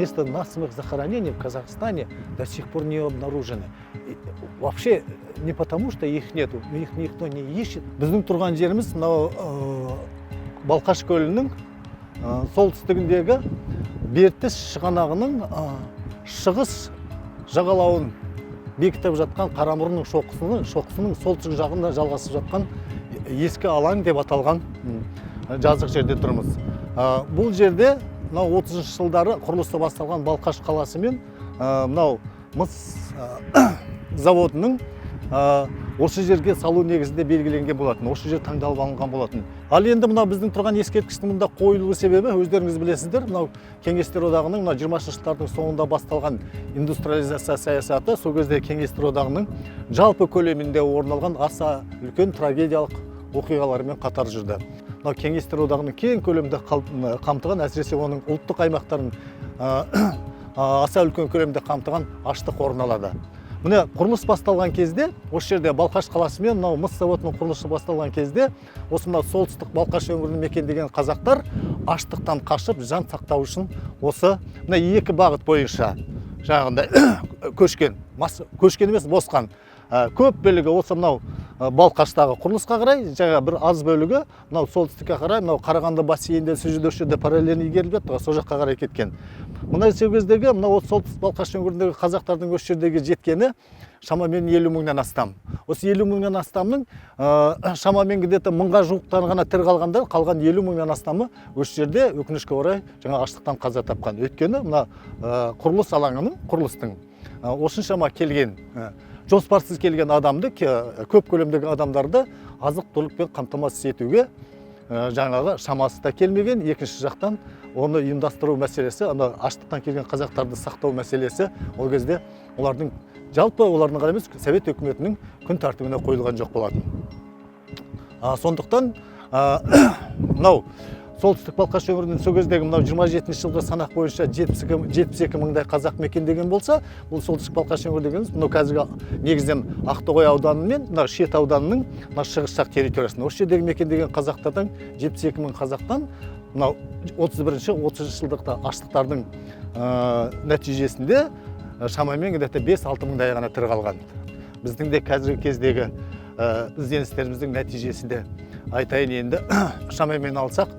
Место массовых захоронений в Казахстане до сих пор не обнаружено. И вообще не потому, что их нету, их никто не ищет. Біздің тұрған жеріміз мынау Балқаш көлінің солтүстігіндегі Бертіс шығанағының шығыс жағалауын бекітіп жатқан Қарамұрынның шоқысының солтүстік жағында жалғасып жатқан Ескі алаң деп аталған жазық жерде тұрмыз. Бұл жерде мынау 30 жылдары құрылысы басталған Балқаш қаласы мен мынау мыс заводының осы жерге салу негізінде белгіленген болатын, осы жер таңдалып алынған болатын. Ал енді мынау біздің тұрған ескерткіштің мұнда қойылу себебі, өздеріңіз білесіздер, мынау Кеңестер Одағының мына 20 жылдардың соңында басталған индустриализация саясаты, сол кезде Кеңестер Одағының жалпы көлемінде орын алған аса үлкен трагедиялық оқиғалармен қатар жүрді. Мынау Кеңестер Одағының кең көлемде қамтыған, әсіресе оның ұлттық аймақтарын аса үлкен көлемде қамтыған аштық орын алады. Міне, құрылыс басталған кезде, осы жерде Балқаш қаласы мен мынау мыс заводының құрылысы басталған кезде, осы мынау солтүстік Балқаш өңірін мекендеген қазақтар аштықтан қашып, жан сақтау үшін осы мына екі бағыт бойынша жаңағындай көшкен, көшкен емес, босқан. Көп бөлігі осы мынау Балқаштағы құрылысқа қарай, жаңа бір аз бөлігі мынау солтүстікке қарай, мынау Қарағанды бассейнінде, сол жерде, осы жерде параллельно игеріліп жатты ғой, сол жаққа қарай кеткен. Мына сол кездегі мынау солтүстік Балқаш өңіріндегі қазақтардың осы жердегі жеткені шамамен 50 мыңнан астам. Осы 50 мыңнан астамның шамамен где-то мыңға жуықтары ғана тірі қалғандар, қалған 50 мыңнан астамы осы жерде, өкінішке орай, жаңа аштықтан қаза тапқан. Өйткені мына құрылыс алаңының, құрылыстың осыншама келген, жоспарсыз келген адамды, көп көлемдегі адамдарды азық түлікпен қамтамасыз етуге жаңағы шамасы да келмеген. Екінші жақтан, оны ұйымдастыру мәселесі, ана аштықтан келген қазақтарды сақтау мәселесі ол кезде олардың, жалпы олардың ғана емес, совет өкіметінің күн тәртібіне қойылған жоқ болатын. Сондықтан мынау солтүстік Балқаш өңірінің сол кездегі мынау 27 жылғы санақ бойынша 72 мыңдай қазақ мекендеген болса, бұл солтүстік Балқаш өңірі дегеніміз мынау қазіргі негізінен Ақтоғай ауданы мен мына Шет ауданының мына шығыс жақ территориясында, осы жердегі мекендеген қазақтардан, 72 мың қазақтан мынау 31-ші 30 жылдықта аштықтардың нәтижесінде шамамен где-то 5-6 мыңдай ғана тірі қалған. Біздің де қазіргі кездегі ізденістеріміздің нәтижесінде айтайын енді, шамамен алсақ,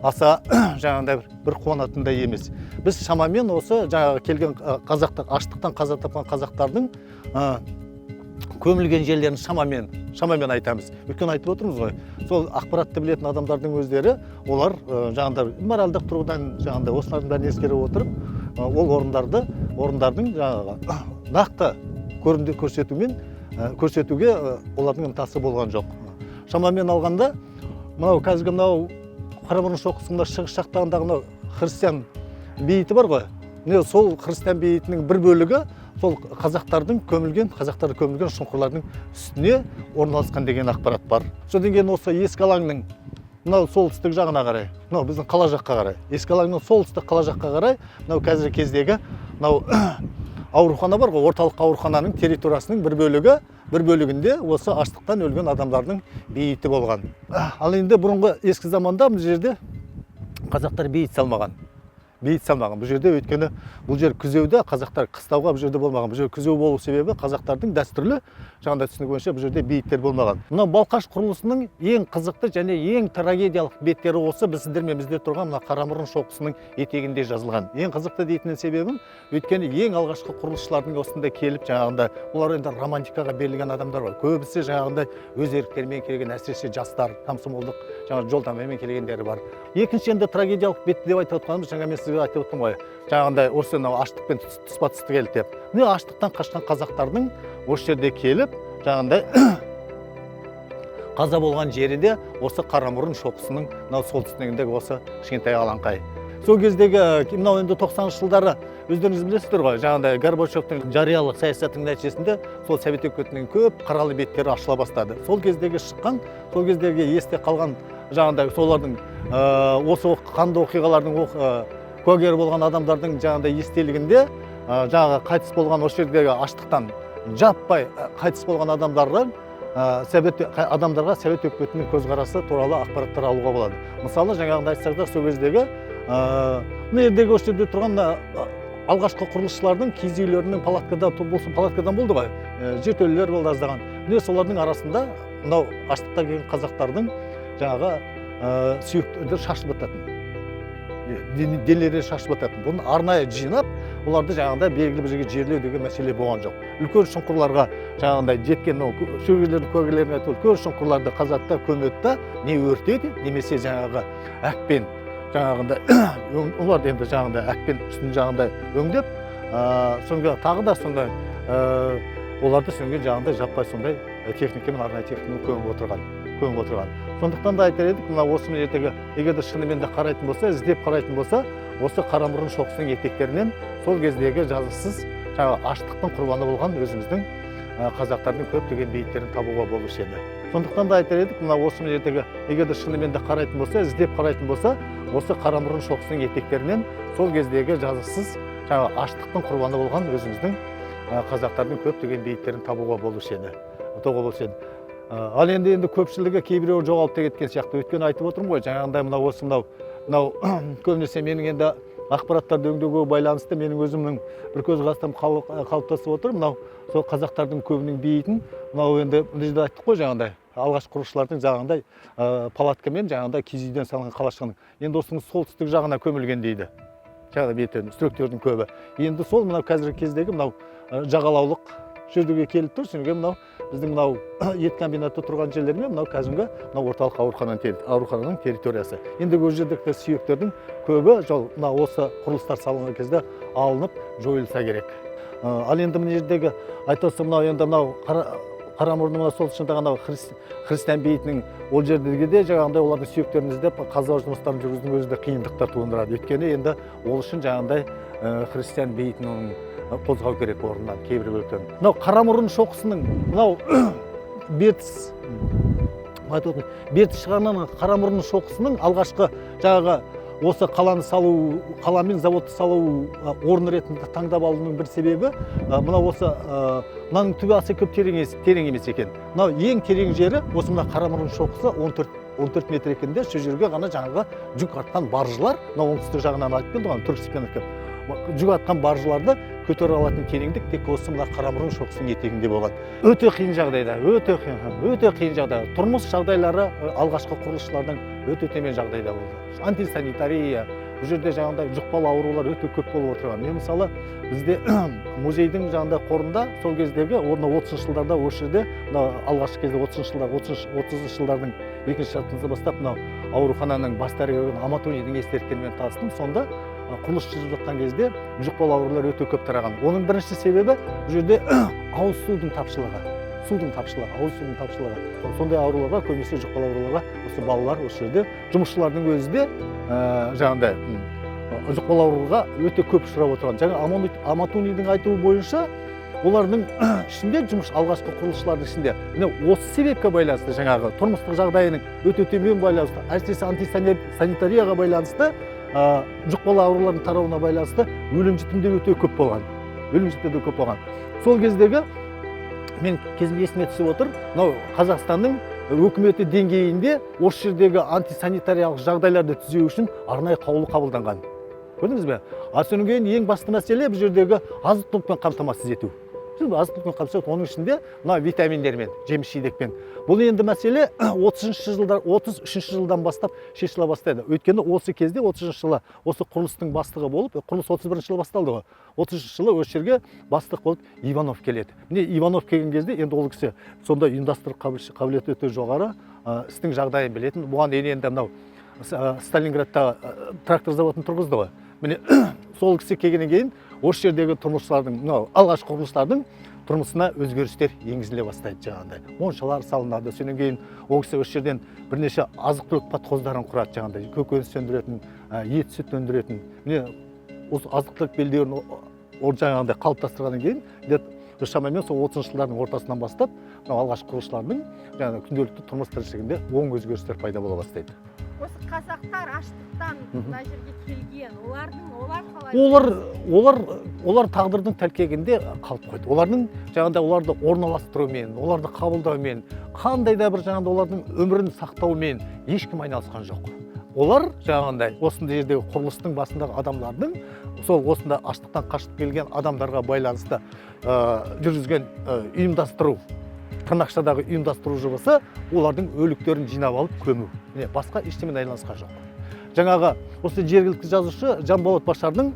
аса жаңағындай бір қуанатындай емес. Біз шамамен осы жаңағы келген қазақтар, аштықтан қаза тапқан қазақтардың көмілген жерлерін шамамен айтамыз. Өйткені айтып отырмыз ғой, сол ақпаратты білетін адамдардың өздері, олар жаңағыдай моральдық тұрғыдан, жаңағыдай осылардың бәрін ескере отырып, ол орындардың жаңағы нақты көрінді көрсетумен, көрсетуге олардың ынтасы болған жоқ. Шамамен алғанда, мынау қазіргі мынау Қарамұрын шоқысының мына шығыс жақтағындағы мынау христиан бейіті бар ғой, міне, сол христиан бейітінің бір бөлігі сол қазақтардың көмілген, қазақтар көмілген шұңқырлардың үстіне орналасқан деген ақпарат бар. Содан кейін осы ескі алаңның мынау солтүстік жағына қарай, мынау біздің қала жаққа қарай, ескі алаңның солтүстік қала жаққа қарай мынау қазіргі кездегі мынау аурухана бар ғой, орталық аурухананың территориясының бір бөлігінде осы аштықтан өлген адамдардың бейіті болған. Ал енді бұрынғы ескі заманда бұл жерде қазақтар бейіт салмаған, бейіт салмаған бұл жерде. Өйткені бұл жер күзеуде, қазақтар қыстауға бұл жерде болмаған. Бұл жер күзеу болу себебі, қазақтардың дәстүрлі жаңағыдай түсінігі бойынша бұл жерде бейіттер болмаған. Мынау Балқаш құрылысының ең қызықты және ең трагедиялық беттері осы біз сіздермен бізде тұрған мына Қарамұрын шоқысының етегінде жазылған. Ең қызықты дейтін себебім, өйткені ең алғашқы құрылысшылардың осында келіп, жаңағындай олар енді романтикаға берілген адамдар ғой, көбісі жаңағындай өз еріктерімен келген, әсіресе жастар, комсомолдық жаңағы жолдамамен келгендері бар. Екінші енді трагедиялық бет деп айтып отқанымыз, жаңа мен сізге айтып отырмын ғой, жаңағындай осы мынау аштықпен тұспа тұс келді деп. Міне, аштықтан қашқан қазақтардың осы жерде келіп, жаңағындай қаза болған жері де осы Қарамұрын шоқысының мынау солтүстігіндегі осы кішкентай алаңқай. Сол кездегі мынау енді 90-шы жылдары, өздеріңіз білесіздер ғой, жаңағыдай Горбачевтың жариялық саясатының нәтижесінде сол совет өкіметінің көп қаралы беттері ашыла бастады. Сол кездегі шыққан, сол кездегі есте қалған жаңағыдай солардың осы қанды оқиғалардың куәгері болған адамдардың жаңағыдай естелігінде жаңағы қайтыс болған, осы жердегі аштықтан жаппай қайтыс болған адамдардың совет адамдарға совет өкіметінің көзқарасы туралы ақпараттар алуға болады. Мысалы, жаңағындай айтсақ та, сол кездегі мына жердегі, осы жерде тұрған мына Алғашқы құрылысшылардың киіз үйлерінің палаткада болсын, палаткадан болды ғой, жертөлелер болды аздаған. Міне, солардың арасында мынау аштықта келген қазақтардың жаңағы сүйектері шашылып жататын, денелері шашылып жататын. Бұны арнайы жинап, оларды жаңағыдай белгілі бір жерге жерлеу деген мәселе болған жоқ. Үлкен шұңқырларға жаңағындай жеткен, мынау шөгерлердің куәгерлерінің айтуы, үлкен шұңқырларды қазады да, көмеді да, не өртейді, немесе жаңағы әкпен жаңағындай оларды енді жаңағындай әкпен үстін жаңағындай өңдеп, содан кейін тағы да сондай оларды содан кейін жаңағындай жаппай сондай техникамен, арнайы техникамен көміп отырған. Сондықтан да айтар едік, мына осы жердегі, егер де шынымен де қарайтын болса, іздеп қарайтын болса, осы Қарамұрын шоқысының етектерінен сол кездегі жазықсыз жаңағы аштықтың құрбаны болған өзіміздің қазақтардың көптеген бейіттерін табуға болушы еді. Сондықтан да айтар едік, мына осы жердегі, егер де шынымен де қарайтын болса, іздеп қарайтын болса, осы Қарамұрын шоқысының етектерінен сол кездегі жазықсыз жаңағы аштықтың құрбаны болған өзіміздің қазақтардың көптеген бейіттерін табуға болушы еді. Ал енді көпшілігі, кейбіреуі жоғалып та кеткен сияқты. Өйткені айтып отырмын ғой, жаңағындай мынау осы мынау көбінесе менің енді ақпараттарды өңдеуге байланысты менің өзімнің бір көзқарасым қалыптасып отыр. Мынау сол қазақтардың көбінің бейітін мынау енді мына жерде айттық қой, жаңағындай алғашқы құрылысшылардың жаңағындай палаткамен, жаңағындай киіз үйден салынған қалашығының енді осының солтүстік жағына көмілген дейді жаңағы бейіттердің, сүректердің көбі. Енді сол мынау қазіргі кездегі мынау жағалаулық жерге келіп тұр. Содан кейін мынау біздің мынау ет комбинаты тұрған жерлер мен мынау кәдімгі мынау орталық аурухананың территориясы. Енді ол жердегі сүйектердің көбі жол мына осы құрылыстар салынған кезде алынып, жойылса керек. Ал енді мына жердегі айтып отырсам, мынау енді мынау Қарамұрынның мына солтүстігіндегі анау христиан бейітінің ол жердегі де жаңағындай олардың сүйектерін іздеп, қазба жұмыстарын жүргізудің өзі де қиындықтар туындырады. Өйткені енді ол үшін жаңағындай христиан бейітін оның қозғау керек орнынан кейбір бөліктерін. Мынау Қарамұрын шоқысының мынау Бертіс айтып отырмын, Бертіс шығанының Қарамұрын шоқысының алғашқы жаңағы осы қаланы салу, қала мен заводты салу орны ретінде таңдап алуының бір себебі мынау осы мынаның түбі аса көп терең емес екен. Мынау ең терең жері осы мына Қарамұрын шоқысы 14 метр екен де, сол жерге ғана жаңағы жүк артқан баржылар, мынау оңтүстік жағынан айтып келді ғой, Түрксібтен өткен жүк артқан баржыларды көтере алатын тереңдік тек осы мына Қарамұрын шоқысының етегінде болған. Өте қиын жағдайда, өте қиын жағдай, тұрмыс жағдайлары алғашқы құрылысшылардың өте төмен жағдайда болды. Антисанитария, бұл жерде жаңағыдай жұқпалы аурулар өте көп болып отырған. Мен мысалы, бізде музейдің жаңағыдай қорында сол кездегі оны 30-жылдарда осы жерде мына алғашқы кезде 30-жылдар, 30-жылдардың екінші жартысынан бастап мынау аурухананың бас дәрігері Аматонидің естеліктерімен таныстым. Сонда құрылыс жүріп жатқан кезде жұқпалы аурулар өте көп тараған. Оның бірінші себебі бұл жерде ауыз судың тапшылығы, ауыз судың тапшылығы. Сондай ауруларға, көбінесе жұқпалы ауруларға осы балалар, осы жерде жұмысшылардың өзі де жаңағындай жұқпалы ауруға өте көп ұшырап отырған. Жаңа Аматунидің айтуы бойынша, олардың ішінде, жұмыс алғашқы құрылысшылардың ішінде міне осы себепке байланысты, жаңағы тұрмыстық жағдайының өте төмен байланысты, әсіресе антисанитарияға байланысты, жұқпалы аурулардың тарауына байланысты өлім жітім де өте көп болған, өлім жітім де көп болған. Сол кездегі мен кезімде есіме түсіп отыр, мынау Қазақстанның өкіметі деңгейінде осы жердегі антисанитариялық жағдайларды түзеу үшін арнайы қаулы қабылданған, көрдіңіз бе? Ал содан кейін ең басты мәселе бұл жердегі азық түлікпен қамтамасыз ету. Азық түлікпен қамтамасыз ету, оның ішінде мына витаминдермен, жеміс жидекпен. Бұл енді мәселе 30-жылдар, 33-жылдан бастап шешіле бастайды. Өйткені осы кезде, 30-жылы осы құрылыстың бастығы болып, құрылыс 31-жылы басталды ғой, 30-жылы осы жерге бастық болып Иванов келеді. Міне, Иванов келген кезде енді ол кісі сонда ұйымдастыру қабілеті өте жоғары, істің жағдайын білетін. Бұған дейін енді мынау Сталинградта трактор заводын тұрғызды ғой. Міне, сол кісі келгеннен кейін осы жердегі тұрмысшылардың, мынау алғашқы құрылысшылардың тұрмысына өзгерістер енгізіле бастайды. Жаңағындай моншалар салынады. Содан кейін ол кісі осы жерден бірнеше азық түлік подхоздарын құрады, жаңағындай көкөніс өндіретін, ет сүт өндіретін. Міне, осы азық түлік белдеуін ол жаңағындай қалыптастырғаннан кейін где шамамен сол 30-жылдардың ортасынан бастап мынау алғашқы құрылысшылардың жаңағы күнделікті тұрмыс тіршілігінде оң өзгерістер пайда бола бастайды. Осы қазақтар аштықтан мына жерге келген, олар қалай? Олар тағдырдың тәлкегінде қалып қойды. Олардың жаңағыдай оларды орналастырумен, оларды қабылдаумен, қандай да бір жаңағыдай олардың өмірін сақтаумен ешкім айналысқан жоқ. Олар жаңағындай осындай жердегі құрылыстың басындағы адамдардың, сол осында аштықтан қашып келген адамдарға байланысты жүргізген ұйымдастыру, тырнақшадағы ұйымдастыру жұмысы, олардың өліктерін жинап алып көму. Міне, басқа ештеңемен айналысқан жоқ. Жаңағы осы жергілікті жазушы Жанболат Башардың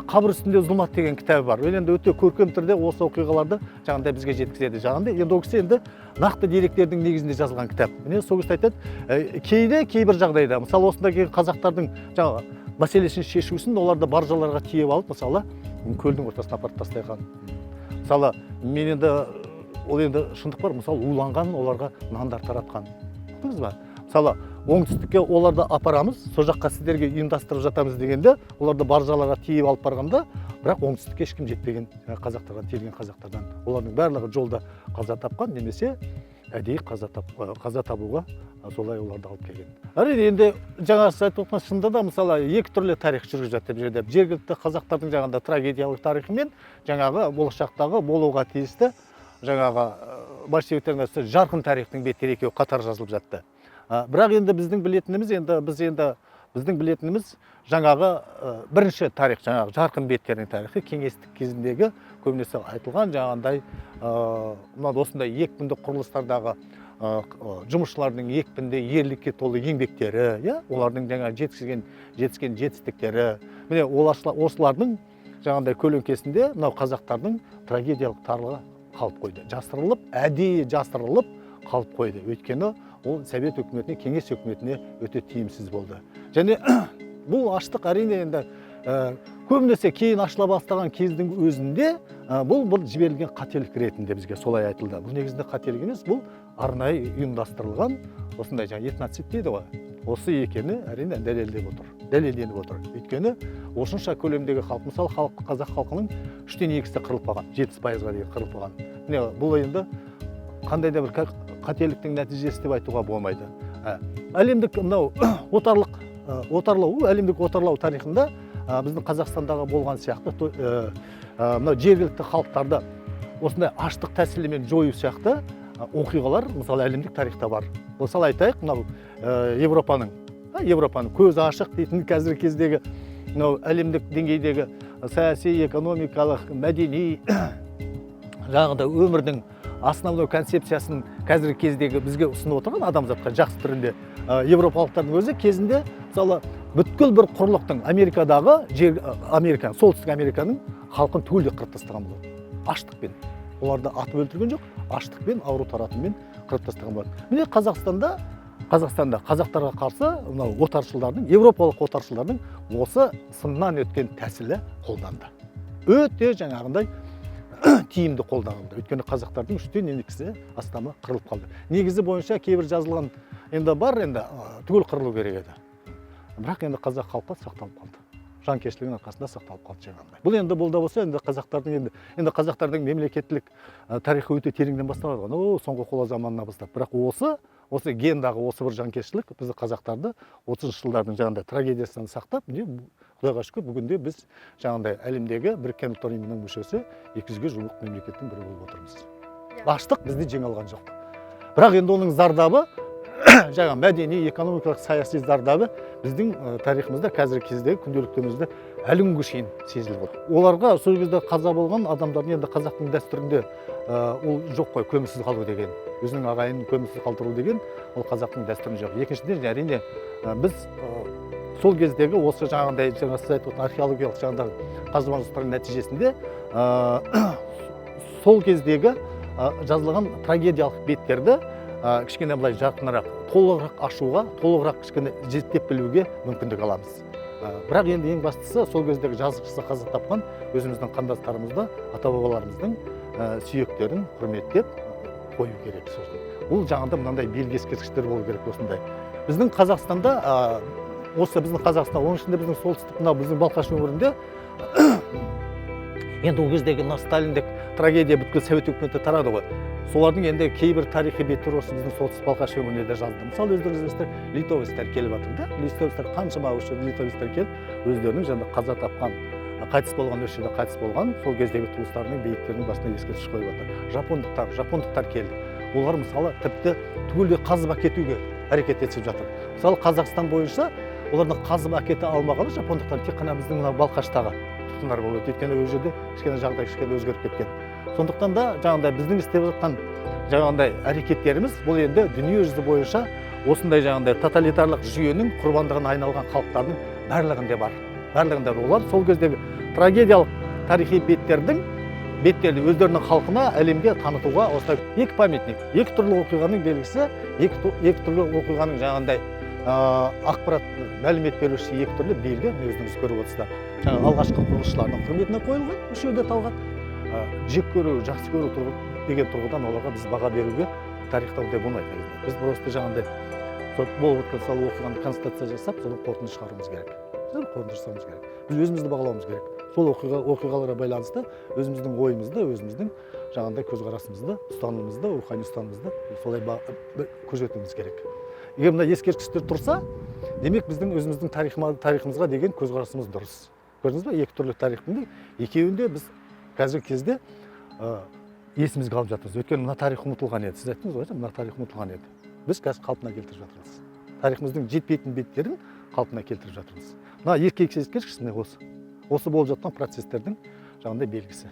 «Қабір үстінде зұлмат» деген кітабы бар. Ол енді өте көркем түрде осы оқиғаларды жаңағындай бізге жеткізеді. Жаңағындай енді ол кісі енді нақты деректердің негізінде жазылған кітап. Міне, сол кісі айтады, кейде, кейбір жағдайда, мысалы, осында келген қазақтардың жаңағы мәселесін шешу үшін оларды баржаларға тиеп алып, мысалы, көлдің ортасына апарып тастаған. Мысалы, мен енді, ол енді шындық бар, мысалы, уланған оларға нандар таратқан. Көрдіңіз ба? Мысалы, оңтүстікке оларды апарамыз, сол жаққа сіздерге ұйымдастырып жатамыз дегенде, оларды баржаларға тиеп алып барғанда, бірақ оңтүстікке ешкім жетпеген. Жаңағы қазақтардан, тиелген қазақтардан, олардың барлығы жолда қаза тапқан немесе әдейі қаза табуға солай оларды алып келген. Әрине, енді жаңа сіз айтып отырған, шынында да, мысалы, екі түрлі тарих жүріп жатыр бұл жерде: жергілікті қазақтардың жаңағындай трагедиялық тарихы мен жаңағы болашақтағы болуға тиісті жаңағы большевиктердің жарқын тарихтың беттері, екеуі қатар жазылып жатты. Бірақ енді біздің білетініміз, енді біз, енді біздің білетініміз жаңағы бірінші тарих, жаңағы жарқын беттердің тарихы, кеңестік кезіндегі көбінесе айтылған жаңағындай мына осындай екпінді құрылыстардағы жұмысшылардың екпінді, ерлікке толы еңбектері, иә, олардың жаңағы жетіскен жетістіктері. Міне, осылардың жаңағындай көлеңкесінде мынау қазақтардың трагедиялық тарихы қалып қойды, жасырылып, әдейі жасырылып қалып қойды. Өйткені ол Совет өкіметіне, Кеңес өкіметіне өте тиімсіз болды. Және бұл аштық, әрине, енді көбінесе кейін ашыла бастаған кездің өзінде бұл бір жіберілген қателік ретінде бізге солай айтылды. Бұл негізінде қателік емес, бұл арнайы ұйымдастырылған осындай жаңа этноцид дейді ғой, осы екені, әрине, дәлелдеп отыр, дәлелденіп отыр. Өйткені осынша көлемдегі халық, мысалы, халық, қазақ халқының үштен екісі қырылып қалған, 70%-ға дейін қырылып қалған. Міне, бұл енді қандай да бір қателіктің нәтижесі деп айтуға болмайды. Әлемдік мынау отарлық, отарлау, әлемдік отарлау тарихында біздің Қазақстандағы болған сияқты мынау жергілікті халықтарды осындай аштық тәсілімен жою сияқты оқиғалар, мысалы, әлемдік тарихта бар. Мысалы, айтайық, мынау Европаның көзі ашық дейтін қазіргі кездегі мынау әлемдік деңгейдегі саяси, экономикалық, мәдени жаңағыдай өмірдің основной концепциясын қазіргі кездегі бізге ұсынып отырған, адамзатқа жақсы түрінде европалықтардың өзі кезінде, мысалы, бүткіл бір құрлықтың, Америкадағы жер, Америка, Солтүстік Американың халқын түгелдей қырып тастаған болады аштықпен. Оларды атып өлтірген жоқ, аштықпен, ауру таратумен қырып тастаған болады. Міне, Қазақстанда қазақтарға қарсы мынау отаршылдардың, европалық отаршылдардың осы сыннан өткен тәсілі қолданды, өте жаңағындай тиімді қолданылды. Өйткені қазақтардың үштен екісі астамы қырылып қалды. Негізі бойынша кейбір жазылған енді бар, енді түгел қырылу керек еді, бірақ енді қазақ халқы сақталып қалды, жанкештілігінің арқасында сақталып қалды жаңағындай. Бұл енді, бұл да болса, енді қазақтардың енді қазақтардың мемлекеттілік тарихы өте тереңнен басталады ғой, соңғы қола заманынан бастап. Бірақ осы гендағы осы бір жанкештілік бізді, қазақтарды, 30-жылдардың жаңағындай трагедиясынан сақтап, міне, құдайға шүкір, бүгінде біз жаңағындай әлемдегі Біріккен Ұлттар Ұйымының мүшесі, 200-ге жуық мемлекеттің бірі болып отырмыз. Аштық бізді жеңе алған жоқ, бірақ енді оның зардабы, жаңа мәдени, экономикалық, саяси зардабы біздің тарихымызда, қазіргі кездегі күнделікті өмірімізде әлі күнге шейін сезіліп отыр. Оларға, сол кезде қаза болған адамдардың, енді қазақтың дәстүрінде ол жоқ қой, көмусіз қалу деген, өзінің ағайынын көмусіз қалдыру деген, ол қазақтың дәстүрінде жоқ. Екіншіден, әрине, біз сол кездегі осы жаңағындай, жаңа сіз айтып отырған археологиялық жаңағыдай қазба жұмыстардың нәтижесінде сол кездегі жазылған трагедиялық беттерді кішкене былай жарқынырақ, толығырақ ашуға, толығырақ кішкене зерттеп білуге мүмкіндік аламыз. Бірақ енді ең бастысы, сол кездегі жазықсыз қаза тапқан өзіміздің қандастарымызды, ата бабаларымыздың сүйектерін құрметтеп қою керек. Сосын бұл жағында мынандай белгі ескерткіштер болу керек. Осындай біздің Қазақстанда, осы біздің Қазақстан, оның ішінде біздің солтүстік, мынау біздің Балқаш өңірінде, енді ол кездегі мына сталиндік трагедия бүткіл Совет өкіметі тарады ғой, солардың енді кейбір тарихи беттері осы біздің солтүстік Балқаш өңірінде де жазылды. Мысалы, өздеріңіз білесіздер, литовецтер келіп жатыр да, литовецтер, қаншама осы жерде литовецтер келіп, өздерінің жаңағы қаза тапқан, қайтыс болған, осы жерде қайтыс болған сол кездегі туыстарының бейіттерінің басына ескерткіш қойып жатыр. Жапондықтар келді, олар, мысалы, тіпті түгелдей қазып әкетуге әрекет етіп жатыр. Мысалы, Қазақстан бойынша Олардан қазып әкете алмағаны жапондықтар тек қана біздің мына Балқаштағы тұтқындар болып еді. Өйткені ол жерде кішкене жағдай кішкене өзгеріп кеткен. Сондықтан да жаңағыдай біздің істеп жатқан жаңағындай әрекеттеріміз, бұл енді дүниежүзі бойынша осындай жаңағындай тоталитарлық жүйенің құрбандығына айналған халықтардың барлығында бар, барлығында бар. Олар сол кездегі трагедиялық тарихи беттерді өздерінің халқына, әлемге танытуға осылай екі памятник, екі түрлі оқиғаның белгісі, екі түрлі оқиғаның жаңағындай ақпарат, мәлімет беруші екі түрлі белгі. Міне, өзіңіз көріп отырсыздар, жаңағы алғашқы құрылысшылардың құрметіне қойылған осы жерде Талғат. Жек көру, жақсы көру деген тұрғыдан оларға біз баға беруге тарихта ондай болмайды негізінде. Біз просто жаңағындай сол болып өткен сол оқиғаны констатация жасап, содан қорытынды шығаруымыз керек. Біз қорытынды жасауымыз керек, біз өзімізді бағалауымыз керек. Сол оқиғаларға байланысты өзіміздің ойымызды, өзіміздің жаңағындай көзқарасымызды, ұстанымымызды, рухани ұстанымымызды солай көрсетуіміз керек. Егер мына ескерткіштер тұрса, демек, біздің өзіміздің тарихымызға деген көзқарасымыз дұрыс. Көрдіңіз ба, екі түрлі тарихтың екеуінде біз қазіргі кезде есімізге алып жатырмыз. Өйткені мына тарих ұмытылған еді, сіз айттыңыз ғой, мына тарих ұмытылған еді. Біз қазір қалпына келтіріп жатырмыз, тарихымыздың жетпейтін беттерін қалпына келтіріп жатырмыз. Мына екі ескерткіш міне осы болып жатқан процестердің жаңағындай белгісі.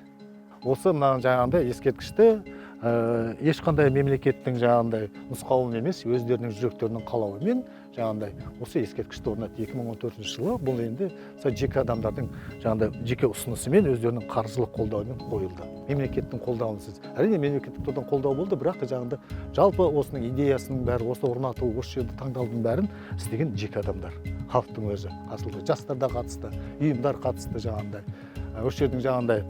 Осы мына жаңағындай ескерткішті ешқандай мемлекеттің жаңағындай нұсқауымен емес, өздерінің жүректерінің қалауымен жаңағындай осы ескерткішті орнатты 2014 жылы. Бұл енді сол жеке адамдардың жаңағындай жеке ұсынысымен, өздерінің қаржылық қолдауымен қойылды, мемлекеттің қолдауынсыз. Әрине, мемлекеттік тұрғыдан қолдау болды, бірақ та жаңағындай жалпы осының идеясының бәрі, осы орнату, осы жерді таңдаудың бәрін істеген жеке адамдар, халықтың өзі қатысты, жастар да қатысты, ұйымдар қатысты, жаңағындай осы жердің жаңағындай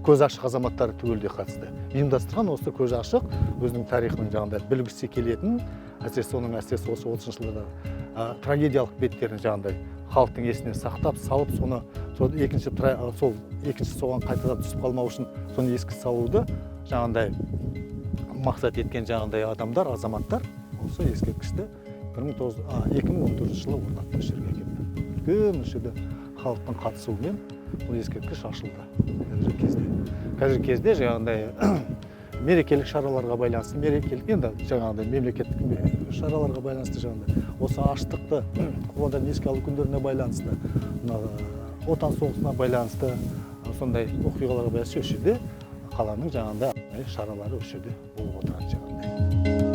көзі ашық азаматтары түгелдей қатысты. Ұйымдастырған осы көзі ашық, өзінің тарихының жаңағындай білгісі келетін, әсіресе оның, әсіресе осы 30-жылдардағы трагедиялық беттерін жаңағындай халықтың есіне сақтап салып, соны сол екінші сол екінші соған қайтадан түсіп қалмау үшін соны еске салуды жаңағындай мақсат еткен жаңағындай адамдар, азаматтар осы ескерткішті бір мың тоғыз жүз 2014 жылы орнатты. Осы жерге әкелді. Үлкен осы жерде халықтың қатысуымен бұл ескерткіш ашылды. Қазіргі кезде жаңағындай мерекелік шараларға байланысты, мерекелік енді жаңағындай мемлекеттік шараларға байланысты, жаңағындай осы аштықты құрбандарын еске алу күндеріне байланысты, мына Отан соғысына байланысты, сондай оқиғаларға байланысты осы жерде қаланың жаңағындай арнайы шаралары осы жерде болып отырады жаңағындай.